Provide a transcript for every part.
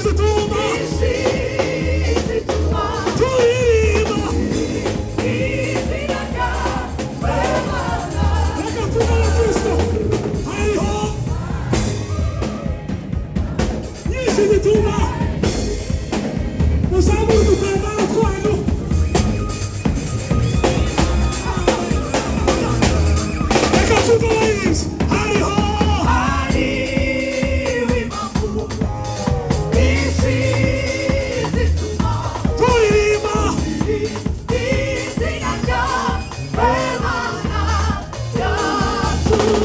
Zituma turirimba. Reka tubere Kristo. Hariho nyinshi zituma. Muzamure udutambaro twanyu. Reka twumve abaririmbyi. Hariho turirimba.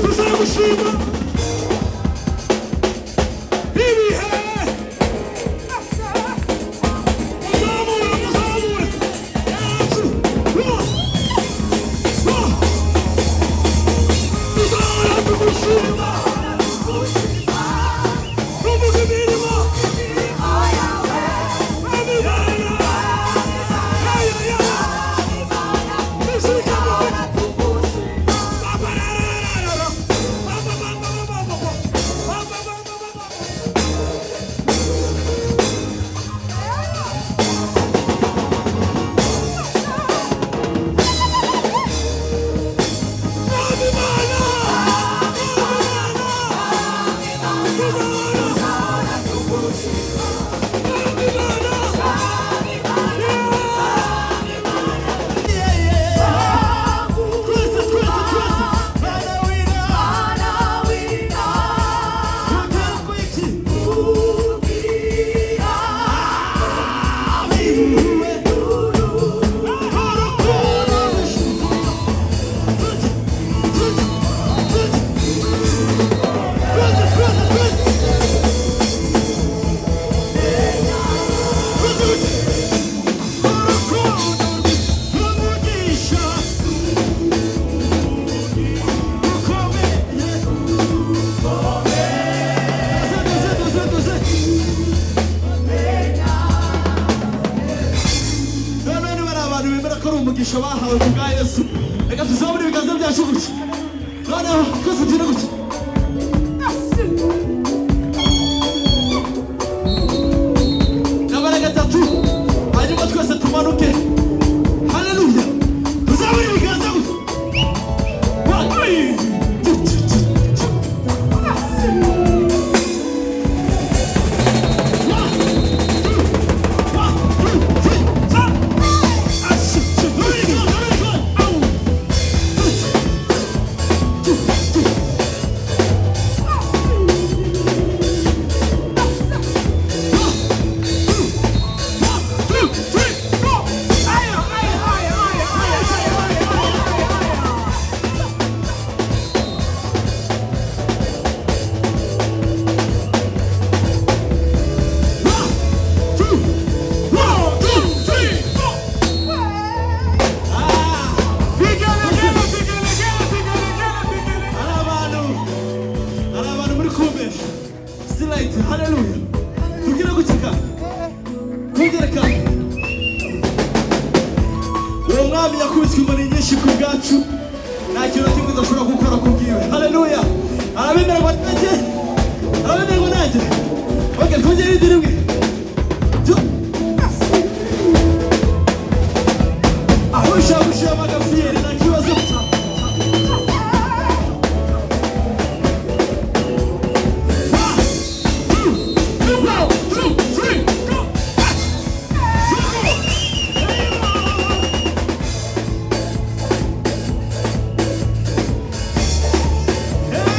Tuzagushima ibihe. Muzamure, muzamure yacu. Wa wa tuzahora tugushima, tuvuga imirimo. Mwami Mana, ya ya ya. Twese, twese, twese. Mana wina. Tugira iki? Abiwe. Urukundo Twese, twese, twese. Twese, twese. Urukundo rw'umugisha ukomeye. Duze, duze, duze, duze. Noneho niba ari abantu bemera ko ari umugisha bahawe ku bwa Yesu, reka tuzamure ibiganza byacu gutya. Noneho twese tugire gutya. Nabara gatatu, hanyuma twese tumanuke. Haleluya! Tuzamure ibiganza gutya. One, two, two, two, two. One, two, one, two, three, four. Very good, very good. Ow. Two, two, two. One, two, three, four. One, two, one, two, three, four. Ah. Vigelegele, vigelegele, vigelegele, vigelegele. Hari abantu muri kumbesha silayiti. Haleluya! Tubwire gutya, twongere kandi. Uwo mwami yakubiswe inkoni nyinshi ku bwacu, nta kintu na kimwe udashobora gukora ku bwiwe. Haleluya! Arabemererwa nanjye, arabemererwa nanjye. Ok, twongere irindi rimwe. Aho ushaka gushyiramo agafiyeri, nta kibazo. One, two, three, go. Hey!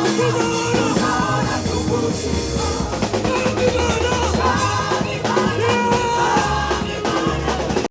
Tuzahora.